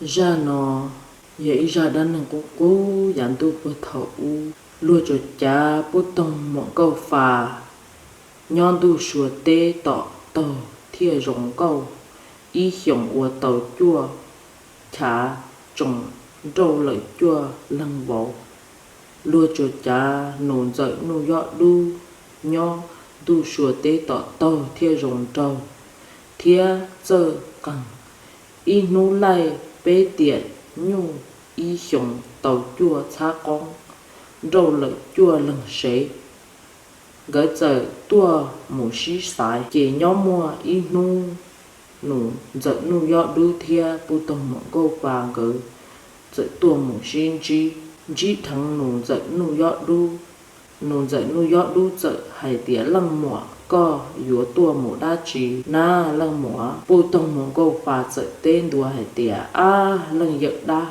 Zaj no yog ib zaj dab neeg qub qub yav ntuj puag thaum ub. Luag tsuas cav Pub Toog Muam Nkauj Fas nyob ntuj Suav teb tom taug thiaj zoo nkauj, ib xyoos ua tau cuaj chav tsoom nrauj lawm cuaj leeg vauv. Luag tsuas cav nus ntxawm nuj yob dub nyob ntuj Suav teb tom taug thiaj zoo nraug thiab txawj qeeg. Ib hnub laij peb tiam nyuj, ib xyoos tau cuaj txhab qoob, nrauj lawm cuaj leeg sev. Nkawd txawm tuaj mus sib xaiv, ces nyob muaj ib hnub nus ntxawm nuj yob dub thiab Pub Toog Muam Nkauj Fas nkawd txawm tuaj mus sib ntsib, ntsib dheev nus ntxawm nuj yob dub. Nus ntxawm nuj yob dub txawm hais tias, Leej muam, koj yuav tuaj mus dab tsi na, leej muam? Pub Toog Muam Nkauj Fas txawm teb ntua hais tias, Ab, leej yawm dab,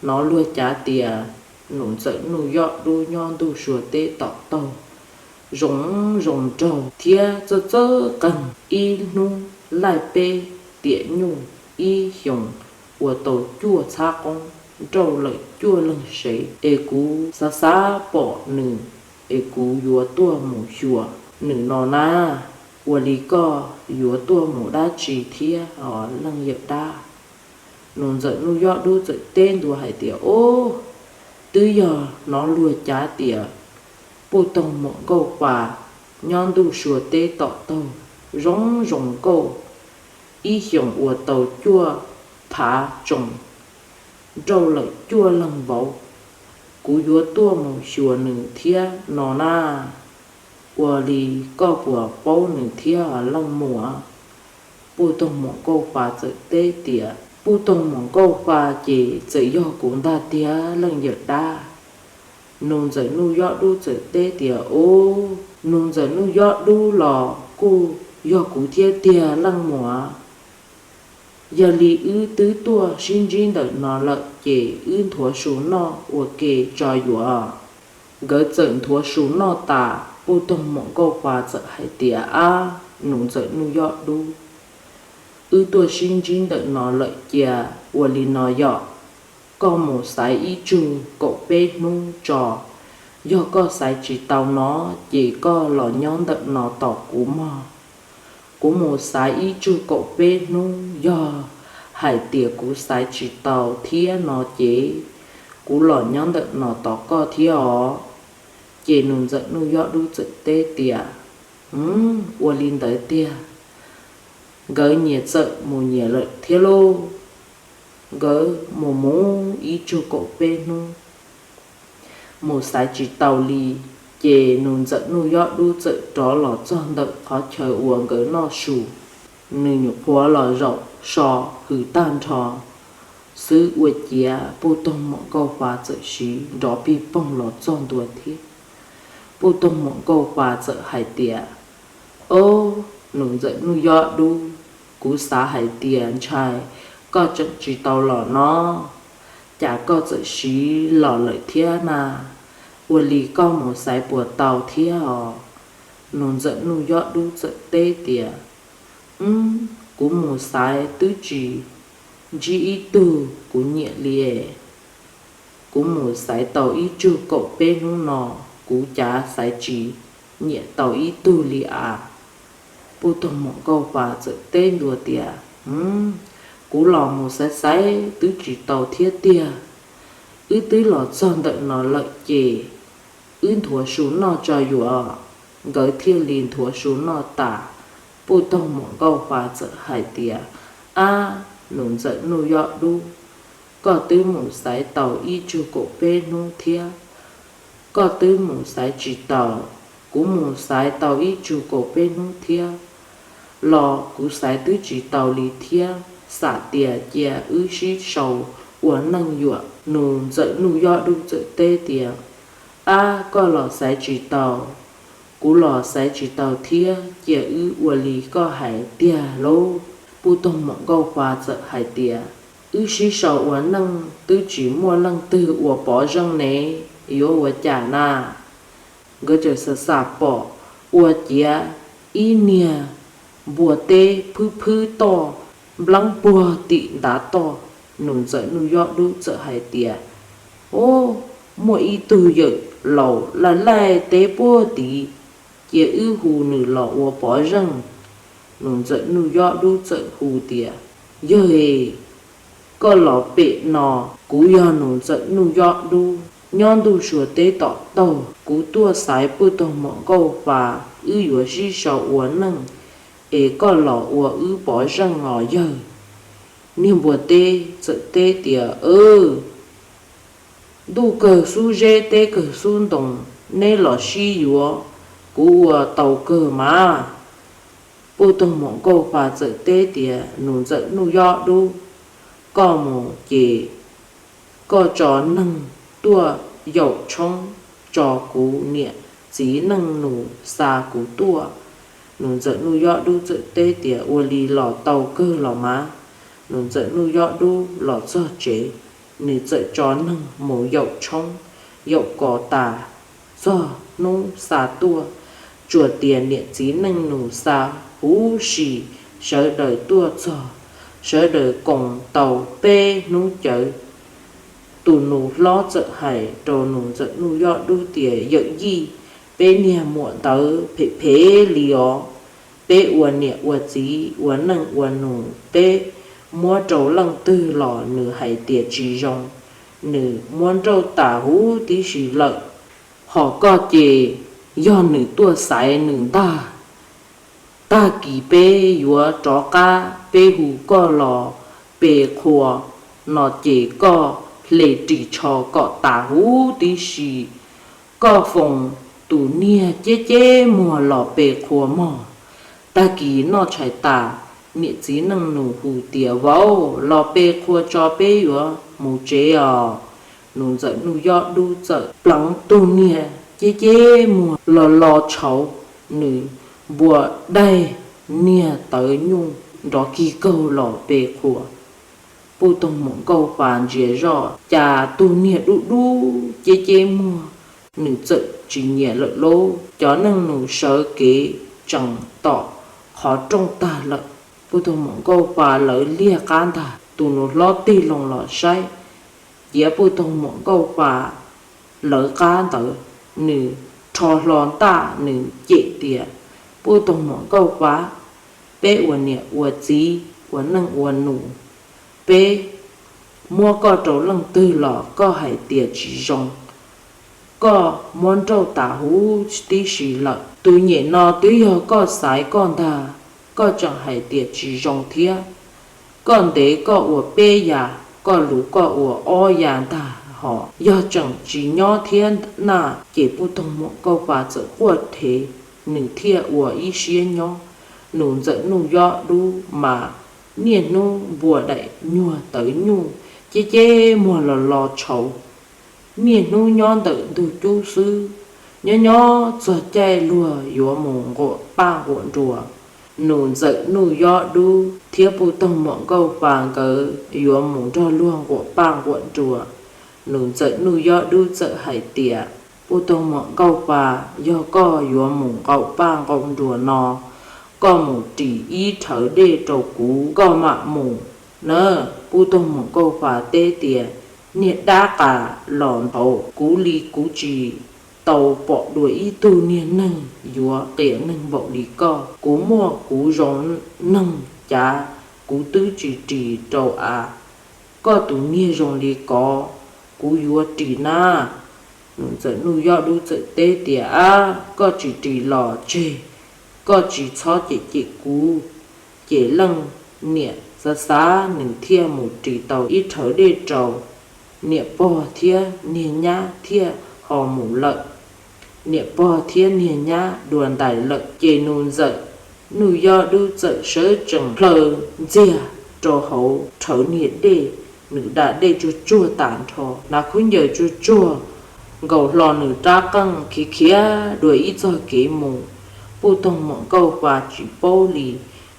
hnov luag cav tias nus ntxawm nuj yob dub nyob ntuj Suav teb tom taug zoo zoo nraug thiab txawj txawj qeeg. Ib hnub laij peb tiam nyuj, ib xyoos ua tau cuaj txhab qoob, nrauj lawm cuaj leeg sev. Es kuv xav xav pom nws, es kuv yuav tuaj mus xyuas nws no na. Ua li koj yuav tuaj mus dab tsi thiab os, leej yawm dab? Nus ntxawm nuj yob dub txawm teb ntua hais tias, Ob, twb yog hnov luag cav tias Pub Toog Muam Nkauj Fas nyob ntuj Suav teb tom taug zoo zoo nkauj, ib xyoos ua tau cuaj txhab tsoom, nrauj lawm cuaj leeg vauv. Kuv yuav tuaj mus xyuas nws thiab no na. Ua li koj puas paub nws thiab, leej muam? Pub Toog Muam Nkauj Fas txawm teb tias, Pub Toog Muam Nkauj Fas ces txawm yog kuv ntag tiag, leej yawm dab. Nus ntxawm nuj yob dub txawm teb tias, Ob, nus ntxawm nuj yob dub los kuj yog kuv thiab tiag, leej muam. Yog li wb twb tuaj sib ntsib ntawm no lawm ces wb nthuav su noj ua ke tso yuav. Nkawd txawm nthuav su noj tas, Pub Toog Muam Nkauj Fas txawm hais tias, Ab, nus ntxawm nuj yob dub, wb tuaj sib ntsib ntawm no lawm cia, ua li no yom, koj mus xaiv ib tsug kaum peb hnub tso. Yog koj xaiv tsis tau no ces koj los nyob ntawm no tos kuv mog. Kuv mus xaiv ib tsug kaum peb hnub, yog hais tias kuv xaiv tsis tau thiab no ces kuv los nyob ntawm no tos koj thiab os. Ces nus ntxawm nuj yob dub txawm teb tias, Ua li ntawd tiag. Nkawd nyias txawm mus nyias lawm thiab lauj. Nkawd mus mus ib tsug kaum peb hnub, mus xaiv tsis tau li, ces nus ntxawm nuj yob dub txawm rov los txog ntawm qhov chaw uas nkawd noj su. Nws nyuam qhuav los zaum so hws tag nrho xwb ua ciav Pub Toog Muam Nkauj Fas txawm siv nrov pig poog los txog ntua thiab. Pub Toog Muam Nkauj Fas txawm hais tias, Ob, nus ntxawm nuj yob dub, kuv xav hais tias ntshai koj tseem tsis tau los no, cas koj txawm siv los lawm thiab na? Ua li koj mus xaiv puas tau thiab os? Nus ntxawm nuj yob dub txawm teb tias, Wb, kuv mus xaiv twb tsis ntsib ib tug kuv nyiam li. Kuv mus xaiv tau ib tsug kaum peb hnub no, kuv cav xaiv tsis nyiam tau ib tug li as. Pub Toog Muam Nkauj Fas txawm teb ntua tias, Kuv los mus xaiv xaiv twb tsis tau thiab tiag. Wb twb los txog ntawm no lawm ces wb nthuav su noj tso yuav. Nkawd thiaj li nthuav su noj tas, Pub Toog Muam Nkauj Fas txawm hais tias, Ab, nus ntxawm nuj yob dub, koj twb mus xaiv tau ib tsug kaum peb hnub thiab. Koj twb mus xaiv tsis tau, kuv mus xaiv tau ib tsug kaum peb hnub thiab los kuv xaiv twb tsis tau li thiab. Xam tias cia wb sib sau ua neej yuam. Nus ntxawm nuj yob dub txawm teb tias, Ab, koj los xaiv tsis tau, kuv los xaiv tsis tau thiab, cia wb ua li koj hais tiag lauj. Pub Toog Muam Nkauj Fas txawm hais tias, Wb sib sau ua neej twb tsis muaj leej twg ua pov zeej ne, yuav ua cas na? Nkawd txawm xam xam pom ua ciav ib niag npua teb phwb phwb toj npleeb puag tim ntav toj. Nus Ntxawm Nuj Yob Dub txawm hais tias, Ub, muaj ib tug yawm laus laij laij teb puag tid, cia wb hu nws los ua pov zeej. Nus Ntxawm Nuj Yob Dub txawm hu tias, Yawg e, koj los pem no. Kuv yog Nus Ntxawm Nuj Yob Dub, nyob ntuj Suav teb tom taug. Kuv tuaj xaiv Puj Toog Muam Nkauj Pas, wb yuav sib sau ua neej, es koj los ua wb pov zeej os yawg. Niag npua teb txawm teb tias, Ntuj kawg xub zeb, teb kawg xub ntoo, neb los sib yuav, kuv ua tau kawg mas. Puj Toog Muam Nkauj Pas txawm teb tias, Nus Ntxawm Nuj Yob Dub, koj mus ces koj tso neeg tuaj yaum tshoob tso kuv niam txiv neej nus xa kuv tuaj. Nus Ntxawm Nuj Yob Dub txawm teb tias, Ua li los tau kawg los mas. Nus Ntxawm Nuj Yob Dub los txog tsev, nws txawm tso neeg mus yaum tshoob, yaum kos tas, txog hnub xa tuaj, tsuas tias niam txiv neej nus xa huv si. Sawv daws tuaj txog, sawv daws koom tau peb hnub cawv. Tus nus hlob txawm hais rau Nus Ntxawm Nuj Yob Dub tias, Yawm yij, peb niag muam ntawd phem phem li os. Peb ua niam ua txiv ua neej ua nus, peb muab rau leej twg los nws hais tias tsis zoo, nws muab nrauj tas huv tib si lawm. Hos koj ces yog nws tuaj xaiv nws ntag. Tag kis peb yuav rov qab, peb hu koj los pe qhua no ces koj hle ris tsho kom tas huv tib si. Koj foos tus niag ceb ceb muag los pe qhua mog. Tag kis noj tshais tas, niam txiv neej nus hu tias, Vauv, los pe qhua tso peb yuav mus tsev os. Nus Ntxawm Nuj Yob Dub txawm pleev tus niag ceb ceb muag los los tshauv, nws npua daig niag tawv nyuj nrov kig kaug los pe qhua. Puj Toog Muam Nkauj Pas ntsia zoj, cas tus niag dub dub ceb ceb muag, nws txawm tsis nyiam lawm lauj. Cov neej nus sawv kev tseem tom qhov rooj tag lawm. Puj Toog Muam Nkauj Pas lawv liag qab ntag, tus nus hlob tig loo los saib, ciav Puj Toog Muam Nkauj Pas lawv qab ntawd, nws rho hlo ntaj, nws cem tias, Puj Toog Muam Nkauj Pas, peb ua niam ua txiv ua neej ua nus, peb muab koj rau leej twg los koj hais tias tsis zoo, koj muab nrauj tas huv tib si lawm. Tus nyem no twb yog koj xaiv koj ntag, koj tseem hais tias tsis zoo thiab. Koj ntev koj ua peb yas, koj luv koj ua ob yas ntag hos. Yog tseem tsis nyob thiab na, ces Puj Toog Muam Nkauj Pas txawm quaj rhev, nws thiaj ua ib siab nyob. Nus Ntxawm Nuj Yob Dub mas niaj hnub npua daim nyuag tawv nyuj, ceb ceb muag los los tshauv, niaj hnub nyob ntawm ntug cub xwb. Nyob nyob txog caij luag yuav mus nquam paj nquam nruas, Nus Ntxawm Nuj Yob Dub thiab Puj Toog Muam Nkauj Pas nkawd yuav mus nrog luag nquam paj nquam nruas. Nus Ntxawm Nuj Yob Dub txawm hais tias, Puj Toog Muam Nkauj Pas, yog koj yuav mus nqaum paj nqaum nruas no, koj mus ris ib rhawv dej rau kuv koj mam mus na. Puj Toog Muam Nkauj Pas teb tias, Niag dab qas los nthauv kuv li, kuv tsis tau pom dua ib tug niag neeg yuav qias neeg npaum li koj. Kuv muaj kuv zoo neeg cav, kuv twb tsis ris rau av, koj tus niag zoo li ko kuv yuav ris na? Nus Ntxawm Nuj Yob Dub txawm teb tias, Ab, koj tsis ris los tseg, koj tsis txhob cem cem kuv. Ces leej niam xav xav nws thiaj mus ris tau ib rhawv dej rau niam pog thiab niag nyab thiaj ho mus lawm. Niam pog thiab niag nyab dua ntais lawm ces Nus Ntxawm Nuj Yob Dub txawm sawv tsees plhaw ntxiag rau hauv rhawv niag dej, nws da dej tsuag tsuag tas nrho, hnav khaub ncaws tsuag tsuag nkaus hlo nws rab qeej khiav khiav dua ib txog kev mus. Puj Toog Muam Nkauj Pas tsis paub li,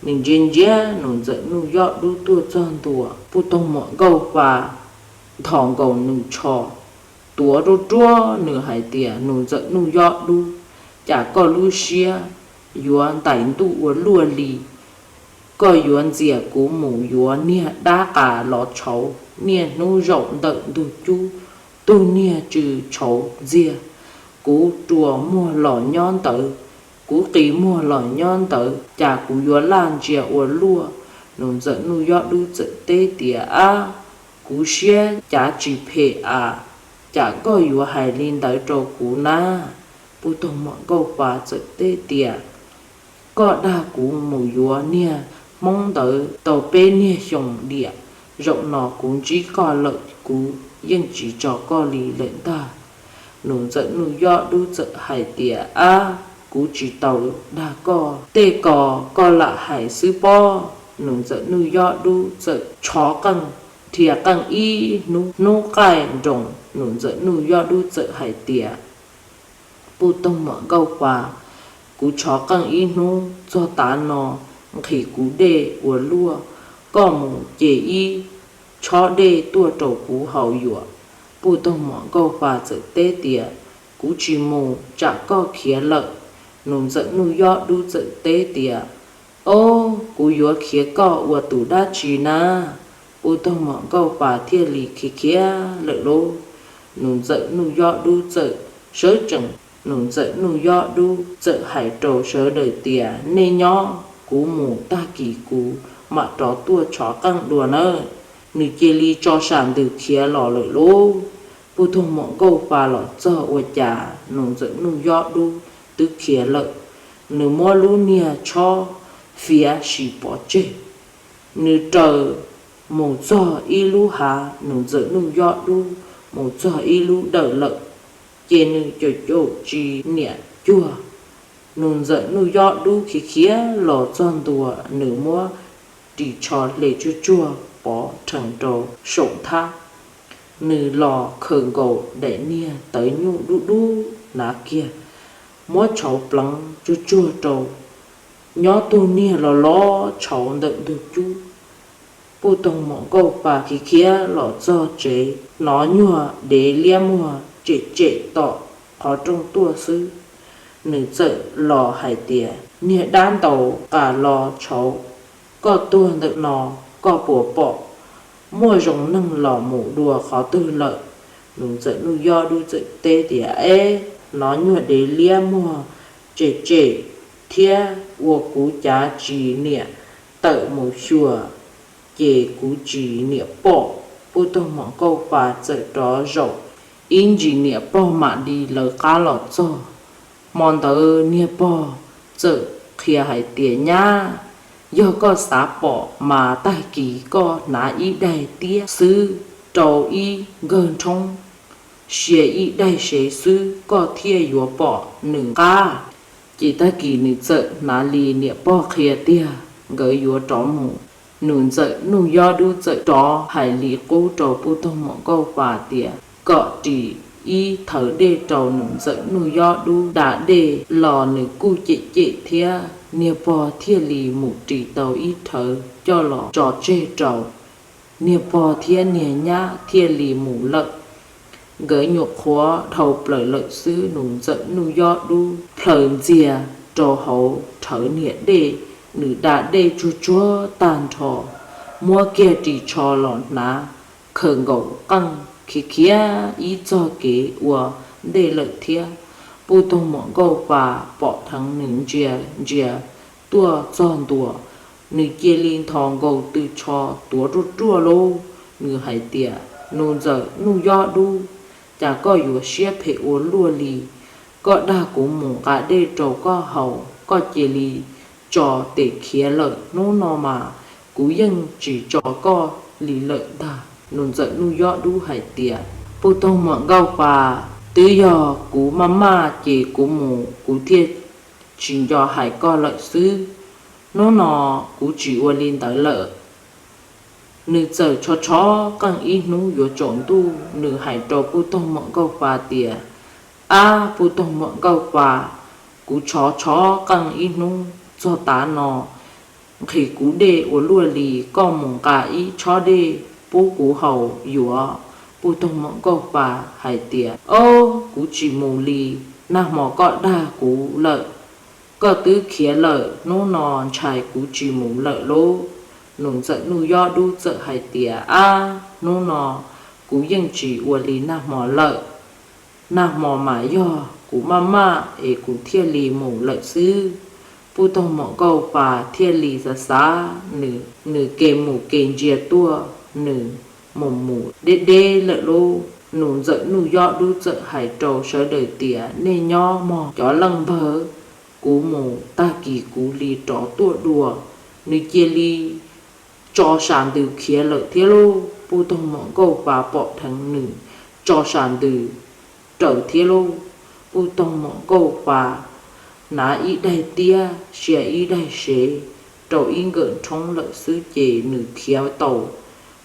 nws ntsia ntsia Nus Ntxawm Nuj Yob Dub tuaj txog ntua, Puj Toog Muam Nkauj Pas nthos nkaus nws tsho, tuav ruaj ruaj nws hais tias, Nus Ntxawm Nuj Yob Dub, cas koj lub siab yuav ntais ntuj ua luaj li? Koj yuav ntxias kuv mus yuav niag dab qas los tshauv niaj hnub zaum ntawm ntug cub, tug niag tsw tshauv ntxiag. Kuv rua muag los nyob ntawd, kuv qi muag los nyob ntawd, cas kuv yuav laj ntsia ua luaj. Nus Ntxawm Nuj Yob Dub txawm teb tias, Ab, kuv siab cav tsis phem as, cas koj yuav hais li ntawd rau kuv na? Puj Toog Mom Nkauj Pas txawm teb tias, Koj dag kuv mus yuav niag Hmoob ntawd tau peb niag xyoos diam, zaum no kuv ntsib koj lawm kuv yeej tsis tso koj li lawm ntag. Nus Ntxawm Nuj Yob Dub txawm hais tias, Ab, kuv tsis tau dag koj, tej ko koj lam hais xwb pob. Nus Ntxawm Nuj Yob Dub txawm tshov qeej, dhia qeej ib hnub, hnub qaij nroos Nus Ntxawm Nuj Yob Dub txawm hais tias, Puj Toog Mom Nkauj Pas, kuv tshov qeej ib hnub, txog tav no nqhis kuv dej ua luaj, koj mus ce ib tshob dej tuaj rau kuv haus yuam. Puj Toog Mom Nkauj Pas txawm teb tias, Kuv tsis mus, tsam koj khiav lawm. Nus Ntxawm Nuj Yob Dub txawm teb tias, Ob, kuv yuav khiav koj ua tus dab tsi na? Puj Toog Mom Nkauj Pas thiaj li khiav khiav lawm lauj. Nus Ntxawm Nuj Yob Dub txawm sawv tsees, Nus Ntxawm Nuj Yob Dub txawm hais rau sawv daws tias, Nej nyob, kuv mus, tag kis kuv mam rov tuaj tshov qeej dua nawb. Nws cia li tso sam ntws khiav los lawm lauj. Puj Toog Mom Nkauj Pas los txog ua cas Nus Ntxawm Nuj Yob Dub twb khiav lawm. Nws muab lub niag tshob fiav sim pov tseg. Nws raws mus txog ib lub hav, Nus Ntxawm Nuj Yob Dub mus txog ib lub dawm lawm, ces nws caum caum tsis niam cuag. Nus Ntxawm Nuj Yob Dub khiav khiav los txog ntua, nws muab ris tsho hle tsuag tsuag pov rhees rau saum nthab. Nws los khaws nkaus daim niag tawv nyuj dub dub hnav kiag, muab tshauv pleev tsuag tsuag rau, nyob tug niag los los tshauv ntawm ntug cub. Puj Toog Mom Nkauj Pas khiav khiav los txog tsev, hnov nyuag dev liab muag tsem tsem tom qhov rooj tuaj xwb. Nws txawm los hais tias, Niag dab ntaus qas los tshauv, koj tuag ntawm no, koj puas pom? Muaj zoo neeg los mus dua qhov twg lawm? Nus Ntxawm Nuj Yob Dub txawm teb tias, Eb, hnov nyuag dev liab muag tsem tsem thiab ua kuv cav tsis niam tawm mus xyuas, ces kuv tsis niam pom. Puj Toog Mom Nkauj Pas txawm rov zaum ib ntsis niam pog mam li lawv qab los txog. Hmo ntawd niag pog txawm qhia hais tias, Nyab, yog koj xav pom mas tag kis koj hnav ib daig tiab xwb rau ib nkawg nrhoob, sia ib daig sev xwb koj thiaj yuav pom nws qab. Ces tag kis nws txawm hnav li niam pog qhia tiag, nkawd yuav rov mus. Nus Ntxawm Nuj Yob Dub txawm rov hais li qub rau Puj Toog Mom Nkauj Pas tias kom ris ib thawv dej rau Nus Ntxawm Nuj Yob Dub da dej los nws kuj cem cem thiab, niag pog thiaj li mus ris tau ib thawv coj los tso tseg rau. Niag pog thiab niag nyab thiaj li mus lawm. Nkawd nyuam qhuav dhau plaws lawm xwb, Nus Ntxawm Nuj Yob Dub plhaws ntxiag rau hauv thawv niag dej, nws da dej tsuag tsuag tag nrho, muab kiag ris tsho los hnav, khaws nkaus qeej khiav khiav ib txog kev ua ntej lawm thiab. Puj Toog Mom Nkauj Pas pom dheev nws ntsia ntsia tuaj txog ntua, nws cia li nthos nkaus tw tsho tuav ruaj ruaj lauj. Nws hais tias, Nus Ntxawm Nuj Yob Dub, cas koj yuav siab phem ua luaj li? Koj dag kuv mus nqa dej rau koj haus, koj cia li tso tes khiav lawm, hnub no mas kuv yeej tsis tso koj li lawm ntag. Nus Ntxawm Nuj Yob Dub hais tias, Puj Toog Mom Nkauj Pas, twb yog kuv maj maj ces kuv mus kuv thiaj tsis nco hais koj lawm xwb. Hnub no kuv tsis ua li ntawd lawm. Nws txawm tshov tshov qeej ib hnub yuav tsaus ntuj, nws hais rau Puj Toog Mom Nkauj Pas tias, Ab, Puj Toog Mom Nkauj Pas, kuv tshov tshov qeej ib hnub txog tav no, nqhis kuv dej ua luaj li, koj mus nqa ib tshob dej pub kuv haus yuav. Puj Toog Mom Nkauj Pas hais tias, Ob, kuv tsis mus li, nag hmo koj dag kuv lawm, Koj twb khiav lawm, hnub no ntshai kuv tsis mus lawm lauj. Nus ntxawm Nuj Yob Dub txawm hais tias, Ab, hnub no kuv yeej tsis ua li nag hmo lawm. Nag hmo mas yog kuv maj maj es kuv thiaj li mus lawm xwb. Puj Toog Muam Nkauj Pas thiaj li xav xav nws, nws ke mus ke ntsia tuaj, nws mus mus deb deb lawm lauj. Nus ntxawm Nuj Yob Dub txawm hais rau sawv daws tias, Nej nyob mog cov leej npawg, kuv mus tag kis kuv li rov tuaj dua. Nws cia li tso sam ntws khiav lawm thiab lauj. Puj Toog Muam Nkauj Pas pom dheev nws tso sam ntws raws thiab lauj. Puj Toog Muam Nkauj Pas hnav ib daig tiab, sia ib daig sev rau ib nkawm nrhoob lawm xwb ces nws khiav tau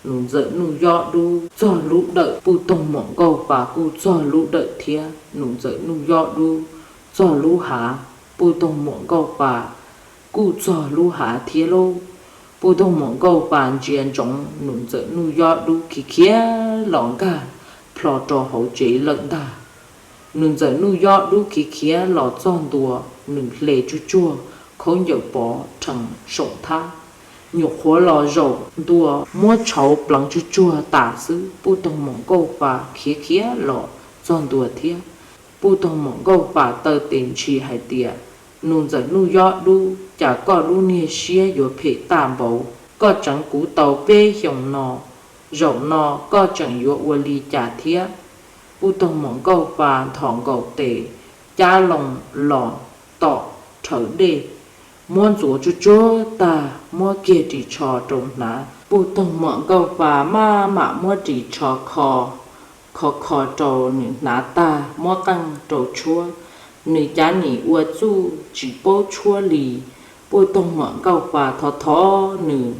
Nus ntxawm Nuj Yob Dub txog lub dawm, Puj Toog Muam Nkauj Pas kuj txog lub dawm thiab. Nus ntxawm Nuj Yob Dub txog lub hav, Puj Toog Muam Nkauj Pas kuj txog lub hav thiab lauj. Puj Toog Muam Nkauj Pas ntsia ntsoov Nus ntxawm Nuj Yob Dub khiav khiav los nkag plho rau hauv tsev lawm ntag. Nus ntxawm Nuj Yob Dub khiav khiav los txog ntua, nws hle tsuj tsuag khaub ncaws pov rhees saum thab, nyuam qhuav los zaum ntua muab tshauv pleev tsuj tsuag tas xwb. Puj Toog Muam Nkauj Pas khiav khiav los txog ntua thiab. Puj Toog Muam Nkauj Pas taw tes ntshis hais tias, Nus ntxawm Nuj Yob Dub, cas koj lub niag siab yuav phem tag npaum, koj tseev kuv tau peb xyoos no, zaum no koj tseem yuav ua li cas thiab? Puj Toog Muam Nkauj Pas nthos nkaus tes, cab loo los tom rhawv dej, muab ntxuav tsuj tsuag tag, muab kiag ris tsho rau hnav. Puj Toog Muam Nkauj Pas maj mam muab ris tsho kho kho kho rau nws hnav tag, muab qeej rau tshuab. Nws cav nim ua txuj tsis paub tshuab li. Puj Toog Muam Nkauj Pas thov thov nws,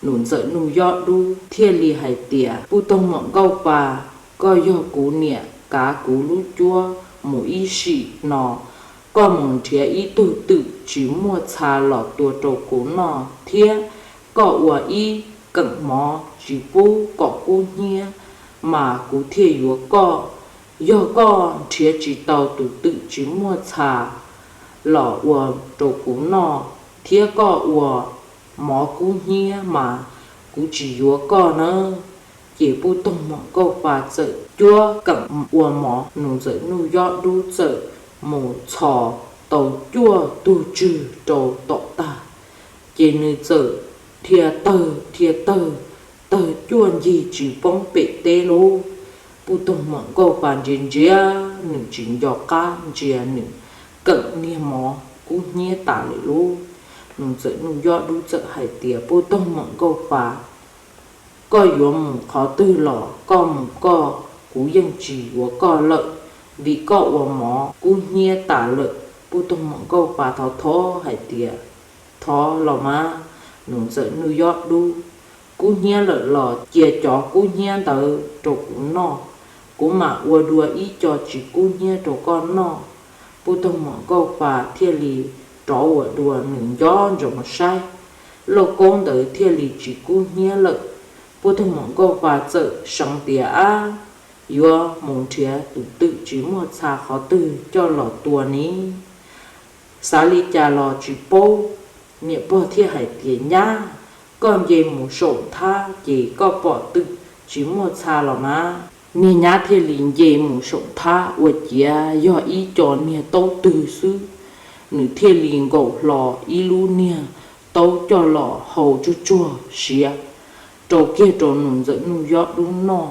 Nus ntxawm Nuj Yob Dub thiaj li hais tias, Puj Toog Muam Nkauj Pas, koj yog kuv niam, kav kuv lub cuab mus ib sim no, koj mus nrhiav ib tug twm tsis muaj txha los tua rau kuv noj thiab koj ua ib keem mov tsis pub kom kub hnyiab, mas kuv thiaj yuav koj. Yog koj nrhiav tsis tau tus twm tsis muaj txha los ua rau kuv noj thiab koj ua mov kub hnyiab mas kuv tsis yuav koj nawb. Ces Puj Toog Muam Nkauj Pas txawm cuab keem ua mov, Nus ntxawm Nuj Yob Dub txawm mus txhos tau cuaj tug tswg rau tom tag, ces nws txawm dhia tawg dhia tawg, tawg cuaj ncig tsis poob pem teb lauj. Puj Toog Muam Nkauj Pas ntsia ntsia, nws tsis nco qab ntsia nws keem niag mov kub hnyiab tas lawm lauj. Nus ntxawm Nuj Yob Dub txawm hais tias, Puj Toog Muam Nkauj Pas, koj yuav mus qhov twg los koj mus koj, kuv yeej tsis yuav koj lawm, vim koj ua mov kub hnyiab tas lawm. Puj Toog Muam Nkauj Pas thov thov hais tias, Thov los mas, Nus ntxawm Nuj Yob Dub, kub hnyiab lawm los cia cov kub hnyiab ntawd rau kuv noj, kuv mam ua dua ib co tsis kub hnyiab rau koj noj. Puj Toog Muam Nkauj Pas thiaj li rov ua dua, nws nco ntsoov saib, lauj kaub ntawd thiaj li tsis kub hnyiab lawm. Puj Toog Muam Nkauj Pas txawm seev tias, Ab, yuav mus nrhiav tus twm tsis muaj txha qhov twg coj los tua ne? Xav li cas los tsis paub. Niam pog thiaj hais tias, Nyab, koj nce mus saum thab ces koj pom twm tsis muaj txha los mas. Niag nyab thiaj li nce mus saum thab, ua ciav yog ib co niag taub twg xwb, nws thiaj li nkaus hlo ib lub niag taub coj los hau tsuj tsuag siav rau kiag rau Nus ntxawm Nuj Yob Dub noj.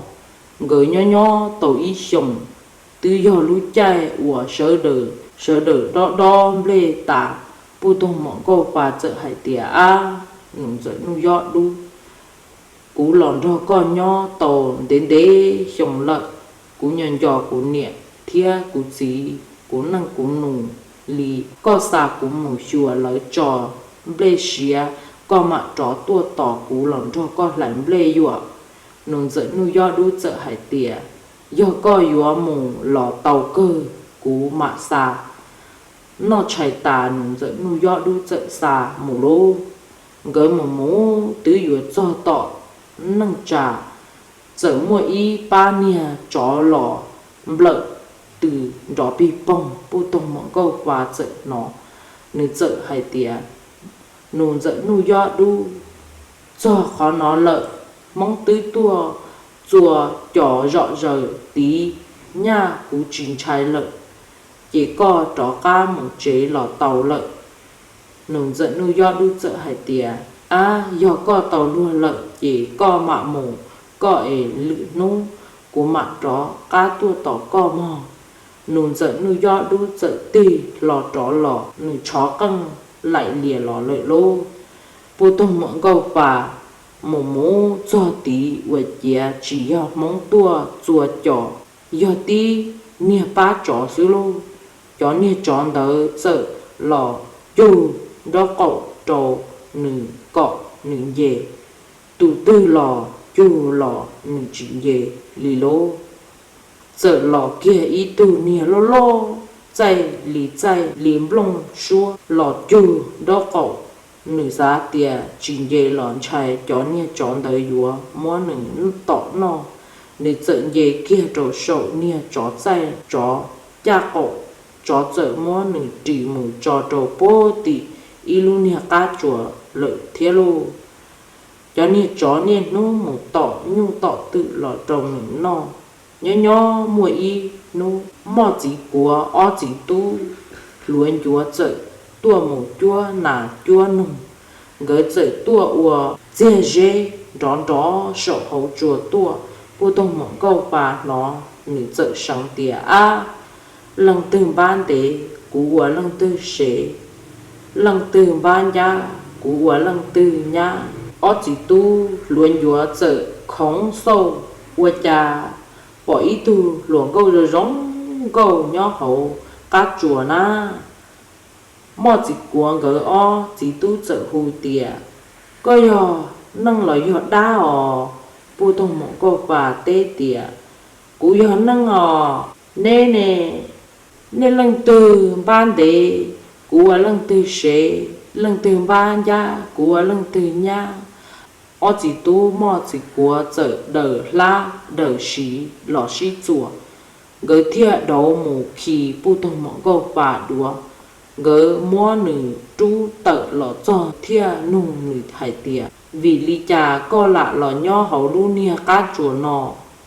Nkawd nyob nyob tau ib xyoos, twb yog lub caij uas sawv daws, sawv daws dob dob nplej tas, Puj Toog Muam Nkauj Pas txawm hais tias, Ab, Nus ntxawm Nuj Yob Dub, kuv los nrog koj nyob tau ntev ntev xyoo lawm, kuv nco nco kuv niam thiab kuv txiv, kuv neej kuv nus li. Koj xa kuv mus xyuas lawv tso nplej siav, koj mam rov tuaj tos kuv los nrog koj hlais nplej yuam. Nus ntxawm Nuj Yob Dub txawm hais tias, Yog koj yuav mus los tau kawg, kuv mam xa. Noj tshais tas, Nus ntxawm Nuj Yob Dub txawm xa mus lauj. Nkawd mus mus twb yuav txog tom neej tsa, txawm muaj ib pab niag tsov los nplawm tws nrov pig poog. Puj Toog Muam Nkauj Pas txawm hnov Nws txawm hais tias, Nus Ntxawm Nuj Yob Dub, txog qhov no lawm, Hmoob twb tuaj txua cos zom zaws tid, nyaj kuv tsis ntshai lawm, ces koj rov qab mus tsev los tau lawm. Nus Ntxawm Nuj Yob Dub txawm hais tias, Ab, yog koj tau luag lawm ces koj mam mus koj es lwm hnub kuv mam rov qab tuaj tos koj mog. Nus Ntxawm Nuj Yob Dub txawm tig hlo rov los, nws tshov qeej laim lias los lawm lauj. Puj Toog Muam Nkauj Pas mus mus txog tid ua ciav tsis yog Hmoob tuaj txua cos, yog tib niag pab tsov xwb lauj. Cov niag tsov ntawd txawm los cug nraub qaum rau nws kom nws nce, tus twg los cug los nws tsis nce li lauj. Txawm los kiag ib tug niag loj loj, txaij li txaij li nplooj suab los cug nraub qaum. Nws xav tias tsis nce los ntshai cov niag tsov ntawd yuav muab nws tom noj, nws txawm nce kiag rau saum niag tsov txaij, tsov caj qaum, tsov txawm muab nws ris mus tso rau puag tim ib lub niag qab tsuas lawm thiab lauj. Cov niag tsov niaj hnub mus tom nyuj tom twm los rau nws noj. Nyob nyob muaj ib hnub, Moj Txiv Kuav ob txiv tub hluav ncuav txawm tuaj mus cuab nas cuab noog. Nkawd txawm tuaj ua txiag zeb nrov nrov saum hauv tsua tuaj. Puj Toog Muam Nkauj Pas hnov nws txawm seev tias, Ab, leej twg npab ntev kuv ua leej twg sev, leej twg npab ncab kuv ua leej twg nyab. Ob txiv tub hluav ncuav txawm khoov xauj, ua cas pom ib tug hluas nkauj zoo zoo nkauj nyob hauv qab tsuas na. Moj Txiv Kuav nkawd ob txiv tub txawm hu tias, Koj yog neeg los yog dab os? Puj Toog Muam Nkauj Pas teb tias, Kuv yog neeg os. Neb ne? Neb leej twg npab ntev kuv ua leej twg sev, leej twg npab ncab kuv ua leej twg nyab. Ob txiv tub Moj Txiv Kuav txawm daws hlab daws siv los sib txuas, nkawd thiaj dauv mus khi Puj Toog Muam Nkauj Pas duav. Nkawd muab nws rub tawm los txog thiaj nug nws hais tias, Vim li cas koj lam los nyob hauv lub niag qab tsuas no?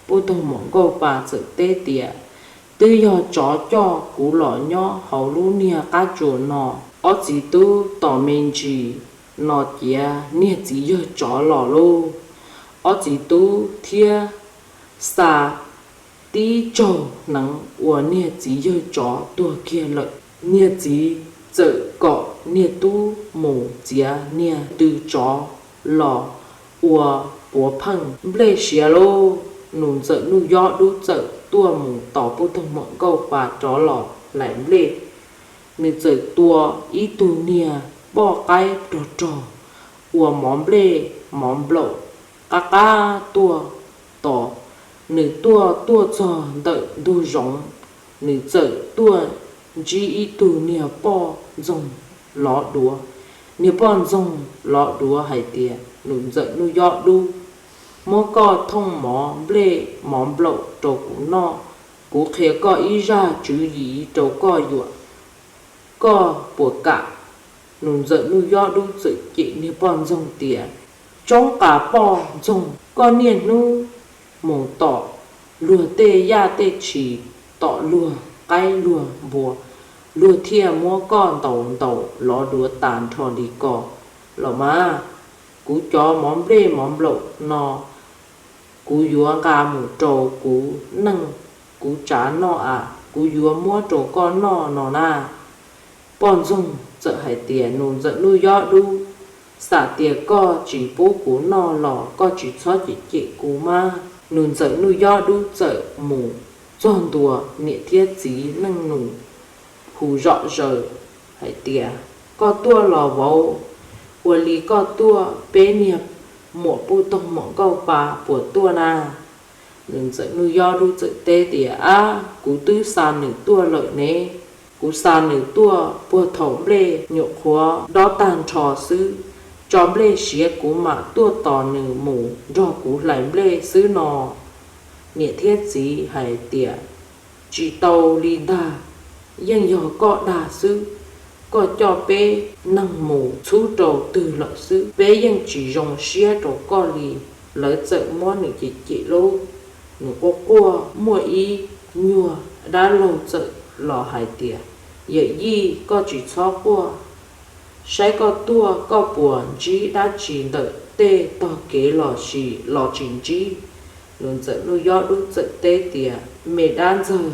Puj Toog Muam Nkauj Pas txawm teb tias, Twb yog tsov coj kuv los nyob hauv lub niag qab tsuas no. Ob txiv tub tos me ntsis no ciav niag txiv yawg tsov los lauj. Ob txiv tub thiaj xa tib tsaug hneev uas niag txiv yawg tsov tuag kiag lawm. Niag txiv txawm kom niag tub mus txiav niag tw tsov los ua puav pheej nplej siav lauj. Nus Ntxawm Nuj Yob Dub txawm tuaj mus tos Puj Toog Muam Nkauj Pas rov los hlais nplej. Nws txawm tua ib tug niag poj qaib rog rog uas mov nplej mov nplaum qab qab tuaj tos. Nws tuaj tuaj txog ntawm ntug zoov, nws txawm tuaj ntsib ib tug niag poj ntxoog lov duav. Niag poj ntxoog lov duav hais tias, Nus Ntxawm Nuj Yob Dub, muab koj thooj mov nplej mov nplaum rau kuv noj, kuv qhia koj ib zaj tswv yim rau koj yuam, koj puas kam? Nus Ntxawm Nuj Yob Dub txawm cem niag poj ntxoog tias, Tsoob qas poj ntxoog, koj niaj hnub mus tom luag tej yaj tej tshis, tom luag qaib luag npua, luag thiaj muab koj ntaus ntaus lov duav tas nrho li ko los mas. Kuv cov mov nplej mov nplaum no kuv yuav nqa mus rau kuv neej kuv tsav noj as, kuv yuav muab rau koj noj no na. Poj ntxoog txawm hais tias, Nus Ntxawm Nuj Yob Dub, xam tias koj tsis pub kuv noj los koj tsis txhob cem cem kuv mas. Nus Ntxawm Nuj Yob Dub txawm mus txog ntua, niam thiab txiv neej nus hu zom zaws hais tias, Koj tuaj los vauv, ua li koj tuaj, peb niag muam Puj Toog Muam Nkauj Pas puas tuaj na? Nus Ntxawm Nuj Yob Dub txawm teb tias, Ab, kuv twb xa nws tuaj lawm ne. Kuv xa nws tuaj puag thaum nplej nyuam qhuav dob tag nrho xwb, tso nplej siav kuv mam tuaj tos nws mus nrog kuv hlais nplej xwb no. Niam thiab txiv hais tias, Tsis tau li ntag, yeej yog koj dag xwb. koj coj peb neeg mus txhub rau twg lawm xwb, peb yeej tsis zoo siab rau koj li. Lawv txawm muab nws cem cem lauj. Nws quaj quaj, muaj ib nyuag dab laug txawm los hais tias, Yawm yij, koj tsis txhob quaj, saib koj tuaj koj puas ntsib dab tsi ntawm tej tog kev los sis los tsis ntsib? Nws ntxawm Nuj Yob Dub txawm teb tias, Me dab ntxawg,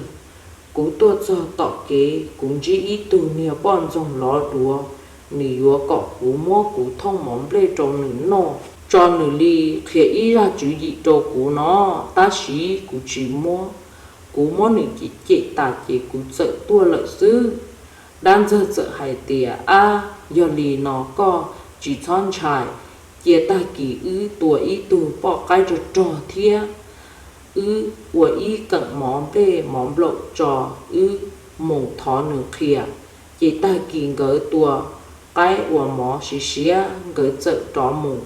kuv tuaj txog tom kev kuv ntsib ib tug niag poj ntxoog lov duav, nws yuav kom kuv muab kuv thooj mov nplej rau nws noj, tso nws li, qhia ib zaj tswv yim rau kuv no, tab sis kuv tsis muab. Kuv muab nws cem cem tas ces kuv txawm tuaj lawm xwb. Dab ntxawg txawm hais tias, Ab, yog li no koj tsis txhob ntshai, cia tag kis wb tua ib tug poj qaib rog rog thiab wb ua ib keem mov nplej mov nplaum tso, wb mus thov nws qhia. Ces tag kis nkawd tua qaib ua mov siav siav, nkawd txawm rov mus.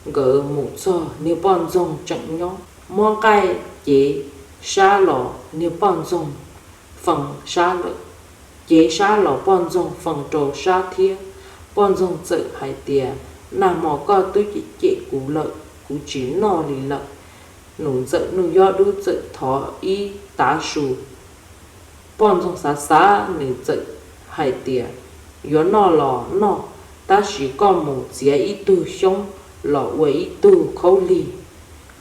Nkawd mus txog niag poj ntxoog tseem nyob, muab nqaij cev sab los niag poj ntxoog fee sab lawm, cev sab los poj ntxoog fee rau sab thiab. Poj ntxoog txawm hais tias, Nag hmo koj twb cem cem kuv lawm, kuv tsis noj li lawm. Nws ntxawm Nuj Yob Dub txawm thov ib tav su. Poj ntxoog xav xav, nws txawm hais tias, Yuav noj los noj, tab sis koj mus txiav ib tug xyoob los ua ib tug khaub lig,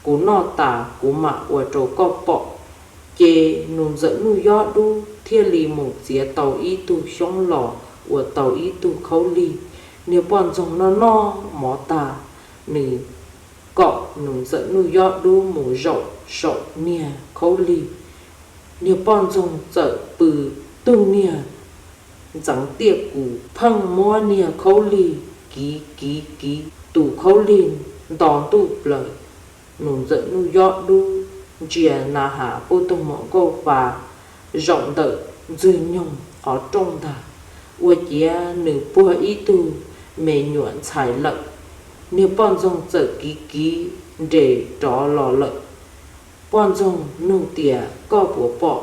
kuv noj tas kuv mam ua rau koj pom. Ces nws ntxawm Nuj Yob Dub thiaj li mus txiav tau ib tug xyoob los ua tau ib tug khaub lig. Niag poj ntxoog noj noj mov tas, nws kom nws ntxawm Nuj Yob Dub mus zaum saum niag khaub lig. Niag poj ntxoog txawm pw tug niag ntxeev tiaj kus, pheej muab niag khaub lig kiv kiv kiv, tus khaub lig nto ntuj plaws. Nws ntxawm Nuj Yob Dub ntsia na has Pub Toog Mom Nkauj Fa zaum ntawm Ntxwg Nyoog qhov rooj ntag, ua ciav nws puag ib tug me nyuam ntxhais lawm. Niag poj ntxoog txawm kiv kiv nres rov los lawm. Poj ntxoog nug tias, Koj puas pom?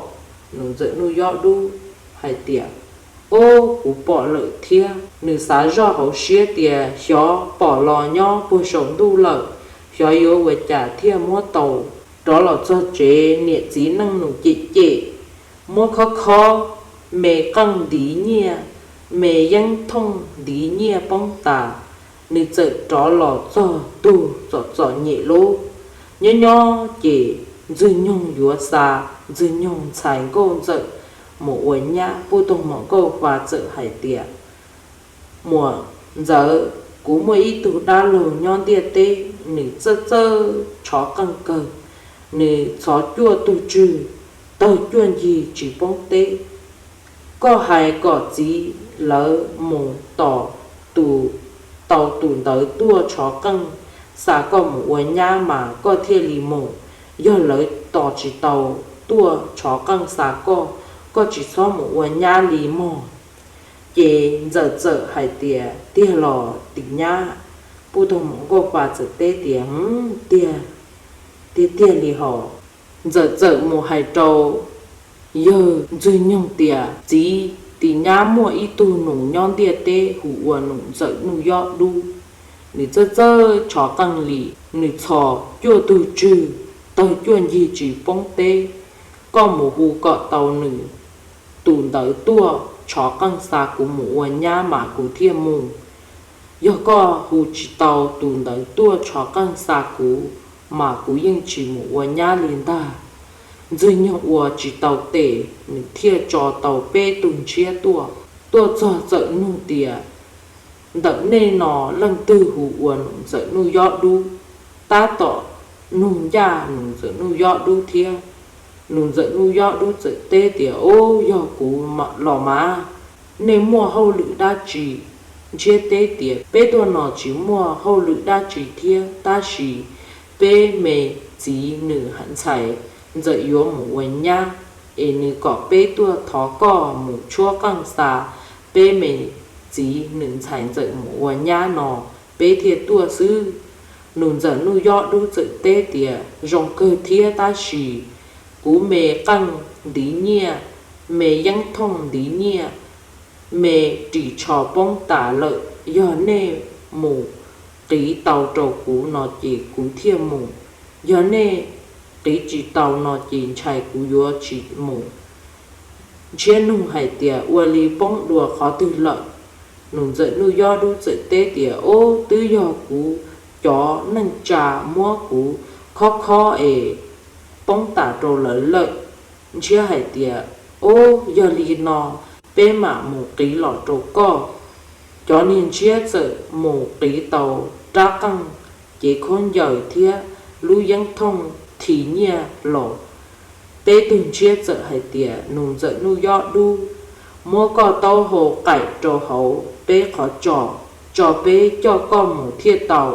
Nws ntxawm Nuj Yob Dub hais tias, Ob, kuv pom lawm thiab. Nws xav zoj hauv siab tias xyov pom los nyob puag saum ntuj lawm, xyov yuav ua cas thiaj muab tau. Rov los txog tsev, niam txiv neej nus cem cem, muab khob khob, me qeej ntiv nyiaj, me yeeb thooj ntiv nyiaj poob tas. Nws txawm rov los txog tug txom txom nyem lub. Nyob nyob ces Ntxwg Nyoog yuav xa Ntxwg Nyoog ntxhais Nkauj Ntxawm mus ua nyab. Pub Toog Mom Nkauj Fa txawm hais tias, Muam ntxawm, kuv muaj ib tug dab laug nyob ntiaj teb, nws txawj txawj tshov qeej kawg, nws txhov cuaj tug tswg, tawg cuaj ncig tsis poob teb. Koj hais kom txiv lawv mus tos tus, tau tus ntawd tuaj tshov qeej xa koj mus ua nyab mas koj thiaj li mus. Yog lawv tos tsis tau tuaj tshov qeej xa koj, koj tsis txhob mus ua nyab li mog. Ces Ntxawm txawm hais tias, Tiag los tim nyab? Pub Toog Mom Nkauj Fa txawm teb tias, Tiag, tiag tiag li hos. Ntxawm txawm mus hais rau yawg Ntxwg Nyoog tias, Txiv, tim nyab muaj ib tug nus nyob ntiaj teb hu ua nus Ntxawm Nuj Yob Dub. Nws txawj txawj tshov qeej li, nws txhos cuaj tug tswg, tawg cuaj ncig tsis poob teb. Koj mus hu kom tau nws tus ntawd tuaj tshov qeej xa kuv mus ua nyab mas kuv thiaj mus. Yog koj hu tsis tau tus ntawd tuaj tshov qeej xa kuv, mas kuv yeej tsis mus ua nyab li ntag. Ntxwg Nyoog ua tsis tau tes, nws thiaj tso tau peb tug ntshiab tuaj. Tuaj txog txawm nug tias, Ntawm nej no leej twg hu ua nus Ntxawm Nuj Yob Dub? Tab tom nug ncaj nus Ntxawm Nuj Yob Dub thiab. Nus Ntxawm Nuj Yob Dub txawm teb tias, Ob, yog kuv los mas. Nej muaj hauj lwm dab tsi? Ntshiab teb tias, Peb tuaj no tsis muaj hauj lwm dab tsi thiab, tab sis peb me txiv nws ntxhais ntxawm yuav mus ua nyab, es nws kom peb tuaj thov koj mus tshuab qeej xa peb me txiv nws ntxhais ntxawm mus ua nyab no, peb thiaj tuaj xwb. Nus Ntxawm Nuj Yob Dub txawm teb tias, Zoo kawg thiab, tab sis kuv me qeej ntiv nyiaj, me yeeb thooj ntiv nyiaj, me ris tsho poob tas lawm, yog nej mus qiv tau rau kuv no ces kuv thiaj mus, yog nej qiv tsis tau no ces ntshai kuv yuav tsis mus. Ntshiab nug hais tias, Ua li poob dua qhov twg lawm? Nus Ntxawm Nuj Yob Dub txawm teb tias, Ub, twb yog kuv cov neej tsa muab kuv khob khob es poob tas rau lawv lawm. Ntshiab hais tias, Ub, yog li no peb mam mus qiv los rau koj. Cov niag ntshiab txawm mus qiv tau rab qeej, cev khaub ncaws thiab lub yeeb thooj thim nyiaj los. Peb tug ntshiab txawm hais tias, Nus Ntxawm Nuj Yob Dub, muab koj taub hau qaim rau hauv peb qhov tsos, tso peb coj koj mus thiaj tau.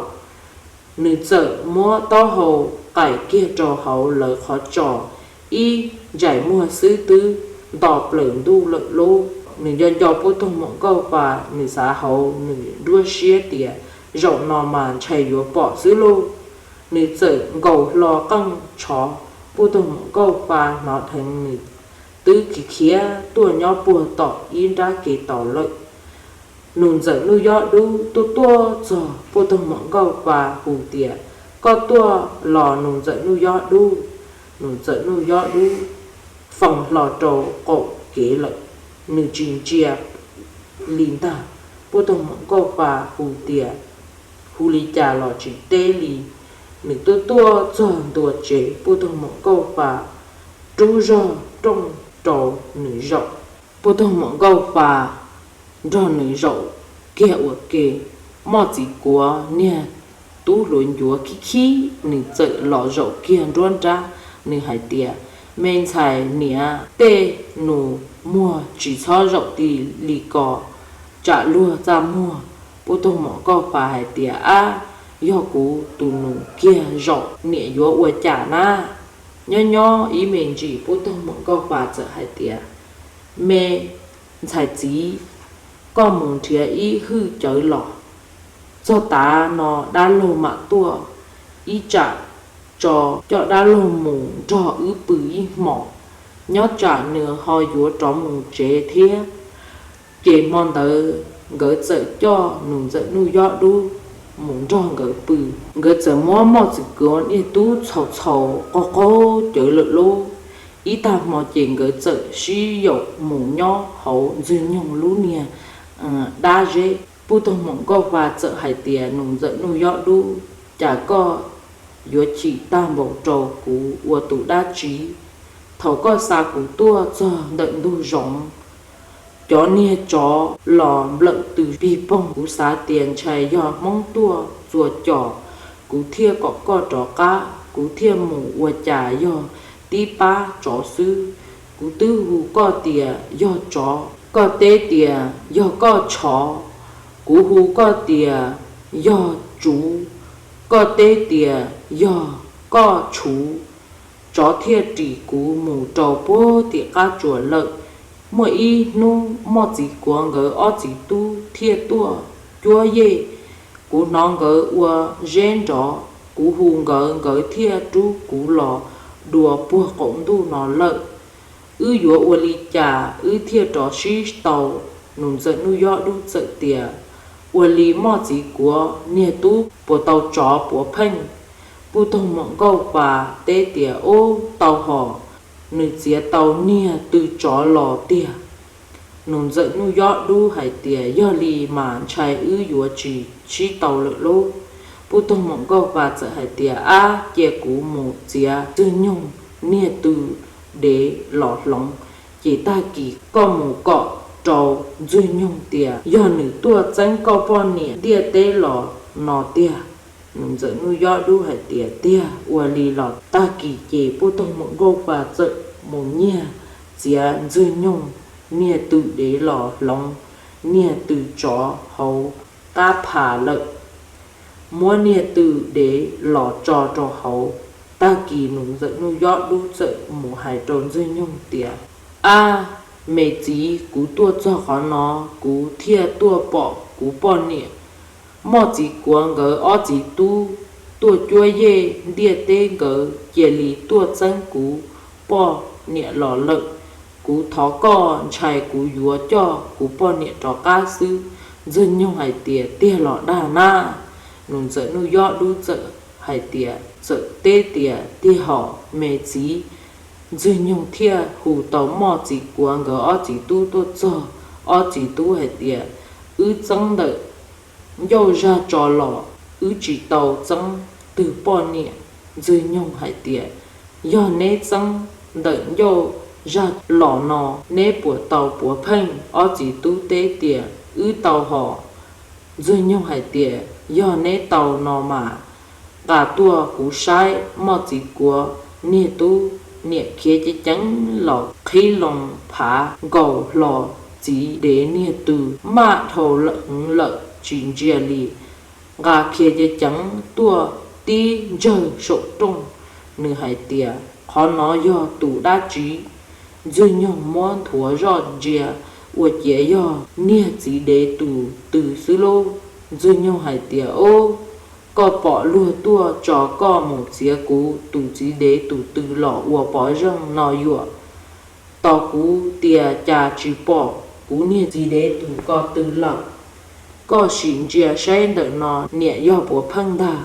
Nws txawm muab taub hau qaim kiag rau hauv lawv qhov tsos, ib ntsais muag xwb twb nto plaws ntuj lawm lauj. Nws nco nco Pub Toog Muam Nkauj Pas, nws xav hauv nws nruab siab tias, Zaum no mas ntshai yuav pom xwb lauj. Nws txawm nkaus hlo qeej tshov Pub Toog Muam Nkauj Pas hnov dheev nws twb khiav khiav tuaj nyob puag tom ib nrab ke tau lawm. Nus Ntxawm Nuj Yob Dub tuaj tuaj txog Pub Toog Muam Nkauj Pas hu tias, Koj tuaj los Nus Ntxawm Nuj Yob Dub? Nus Ntxawm Nuj Yob Dub foos hlo rau qaum kev lawm, nws tsis ntsia li ntag. Pub Toog Muam Nkauj Pas hu tias, hu li cas los tsis teb li. Nws tuaj tuaj txog ntua tsev, Pub Toog Muam Nkauj Pas rub zog rooj rau nws zaum. Pub Toog Muam Nkauj Pas nrog nws zaum kiag ua ke. Moj Txiv Kuav niag tub hluas ncuav khib khib, nws txawm los zaum kiag nruab nrab. Nws hais tias, Me ntxhais niam, tej nus muag tsis txhob zaum ti li ko, tsam luag txaj muag. Pub Toog Muam Nkauj Pas hais tias, Ab, yog kuv tus nus kiag zaum niam yuav ua cas na? Nyob nyob ib me ntsis Pub Toog Muam Nkauj Pas txawm hais tias, Me ntxhais txiv, koj mus nrhiav ib hwj cawv los. Txog tav no dab laug mam tuaj, ib tsam tso coj dab laug mus nrog wb pw ib hmos, nyob tsam nws ho yuav rov mus tsev thiab. Ces hmo ntawd nkawd txawm coj Nus Ntxawm Nuj Yob Dub mus nrog nkawd pw. Nkawd txawm muab Moj Txiv Kuav niag tub txhaus txhaus qaug qaug cawv lawm lauj. Ib tag hmo ces nkawd txawm sib yaum mus nyob hauv Ntxwg Nyoog lub niag dab zeb. Pub Toog Muam Nkauj Pas txawm hais tias, Nus Ntxawm Nuj Yob Dub, cas koj yuav chim tag npaum rau kuv ua tus dab tsi? Thaum koj xa kuv tuaj txog ntawm ntug zoov, cov niag tsov los nplawm tws pig poog, kuv xav tias ntshai yog Hmoob tuaj txua cos, kuv thiaj kom koj rov qab, kuv thiaj mus, ua cas yog tib pab tsov xwb. Kuv twb hu koj tias yog tsov, koj teb tias yog koj tshov. Kuv hu koj tias yog tsuv, koj teb tias yog koj tshuv. Tsov thiaj ris kuv mus rau puag tim qab tsuas lawm. Muaj ib hnub Moj Txiv Kuav nkawd ob txiv tub thiaj tuaj cuab yej. Kuv hnov nkawd ua zeb nrov, kuv hu nkawd, nkawd thiaj rub kuv los dua puag qaum ntuj no lawm. Wb yuav ua li cas wb thiaj rov sib tau? Nus Ntxawm Nuj Yob Dub txawm tias, Ua li Moj Txiv Kuav niag tub puas tau tsov puav pheej? Pub Toog Muam Nkauj Pas teb tias, Ub, tau hos, nws txiav tau niag tw tsov los tiag. Nus Ntxawm Nuj Yob Dub hais tias, Yog li mas ntshai wb yuav tsis sib tau lawm lauj. Pub Toog Muam Nkauj Pas txawm hais tias, Ab, cia kuv mus txiav Ntxwg Nyoog niag tw dev los hloov, ces tag kis koj mus kom rau Ntxwg Nyoog tias yog nws tuaj txeeb koj poj niam ntiaj teb los no tiag. Nus Ntxawm Nuj Yob Dub hais tias, Tiag, ua li los. Tag kis ces Pub Toog Muam Nkauj Pas txawm mus nyiag txiav Ntxwg Nyoog niag tw dev los hloov niag tw tsov hauv qab phas lawm, muab niag tw dev los tso rau hauv. Tag kis Nus Ntxawm Nuj Yob Dub txawm mus hais rau Ntxwg Nyoog tias, Ab, me txiv, kuv tuaj txog qhov no, kuv thiaj tuaj pom kuv poj niam. Moj Txiv Kuav nkawd ob txiv tub tuaj cuab yej ntiaj teb, nkawd cia li tuaj txeeb kuv poj niam los lawm. Kuv thov koj ntshai kuv yuav coj kuv poj niam rov qab xwb. Ntxwg nyoog hais tias, Tiag los dag na? Nus ntxawm Nuj Yob Dub txawm hais tias, txawm teb tias, Tiag hos me txiv. Ntxwg nyoog thiaj hu tau Moj Txiv Kuav nkawd ob txiv tub tuaj txog. Ob txiv tub hais tias, Wb txeeb ntawm ncauj zaj tso los, wb tsis tau txeeb twg poj niam. Ntxwg nyoog hais tias, Yog neb txeeb ntawm ncauj zaj los no, neb puas tau puav pheej? Ob txiv tub teb tias, Wb tau hos. Ntxwg nyoog hais tias, Yog neb tau no mas nqa tuaj kuv saib. Moj Txiv Kuav niag tub niam khiav ceev ceev los qhib loo phav nkaus hlo txiv dev niag tw, maj dhau heev lawm tsis ntsia li. Nqa khiav ceev ceev tuaj tib ntsawg saum rooj. Nws hais tias, Qhov no yog tus dab tsi? Ntxwg nyoog muab nthuav zoj ntsia, ua ciav yog niag txiv dev tus tw xwb lauj. Ntxwg nyoog hais tias, Ob, koj pom luag tuaj tso koj mus txiav kuv tus txiv dev tus tw los ua pov zeej no yuam. Tos kuv tias cas tsis pom kuv niag txiv dev tus ko tw lawm. Koj sim ntsia saib ntawm no niam yog puav pheej ntag.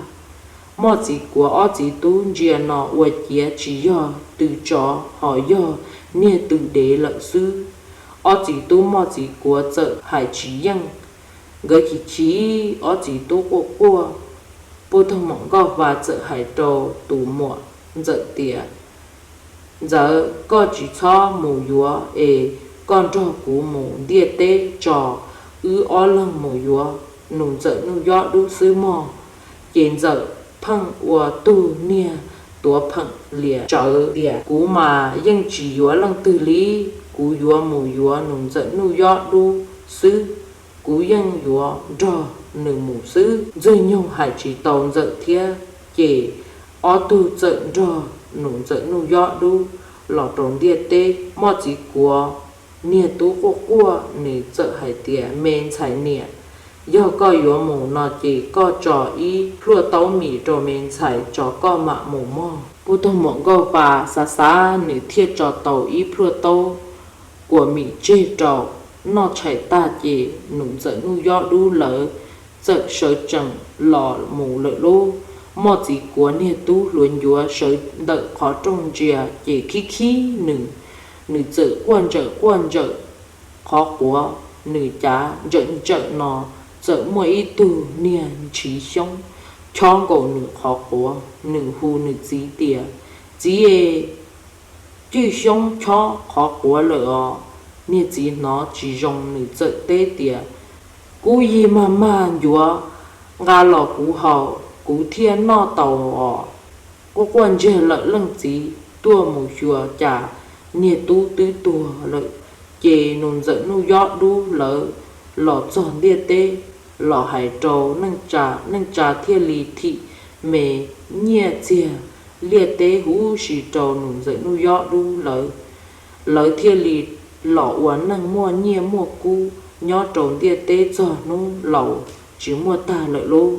Moj Txiv Kuav ob txiv tub ntsia no ua ciav tsis yog tw tsov, ho yog niag tw dev lawm xwb. Ob txiv tub Moj Txiv Kuav txawm hais tsis yeej, nkawd chim chim, ob txiv tub quaj quaj. Puj Toog Mom Nkauj Vaj txawm hais rau tus muam Ntxawm tias, Ntxawm, koj tsis txhob mus yuav es koj nrog kuv mus ntiaj teb tso, wb ob leeg mus yuav nus ntxawm Nuj Yob Dub xwb mog. Ces Ntxawm pheej ua tug niag tuav pheem lias tsawv tias, Kuv mas yeej tsis yuav leej twg li, kuv yuav mus yuav nus ntxawm Nuj Yob Dub xwb, kuv yeej yuav nrog nws mus xwb. Ntxwg Nyoog hais tsis tau Ntxawm thiab, ces ob tug txawm nrog nus ntxawm Nuj Yob Dub los rau ntiaj teb. Moj Txiv Kuav niag tub quaj quaj, nws txawm hais tias, Me ntxhais niam, yog koj yuav mus no ces koj tso ib pluaj taub mis rau me ntxhais tso koj mam mus mog. Puj Toog Mom Nkauj Vaj xav xav, nws thiaj tso tau ib pluaj taub kuas mis tseg rau. Noj tshais tag ces nus ntxawm Nuj Yob Dub lawv txawm sawv tsees los mus lawm lauj. Moj Txiv Kuav niag tub hluas ncuav sawv ntawm qhov rooj ntsia ces khib khib nws, nws txawm quaj ntsawm quaj ntsawm qhov quav. Nws cav ntsawm ntsawm no txawm muaj ib tug niag ntshiv xyoob chob nkaus nws qhov quav. Nws hu nws txiv tias, Txiv e, cwj xyoob chob qhov quav lawm os. Niag txiv hnov tsis zoo, nws txawm teb tias, Kub yig mag mag ncuav, nqa los kuv haus, kuv thiaj noj tau os. Quaj quaj ntsiag lawm leej txiv tuaj mus xyuas cas niag tub twb tuag lawm. Ces nus ntxawm Nuj Yob Dub lawv los txog ntiaj teb los hais rau neej tsa, neej tsa thiaj li thim me nyiaj txiag liaj teb huv si rau nus ntxawm Nuj Yob Dub lawv. Lawv thiaj li los ua neej muaj nyiaj muaj kub nyob rau ntiaj teb txog hnub laus tsis muaj tag lawm lauj.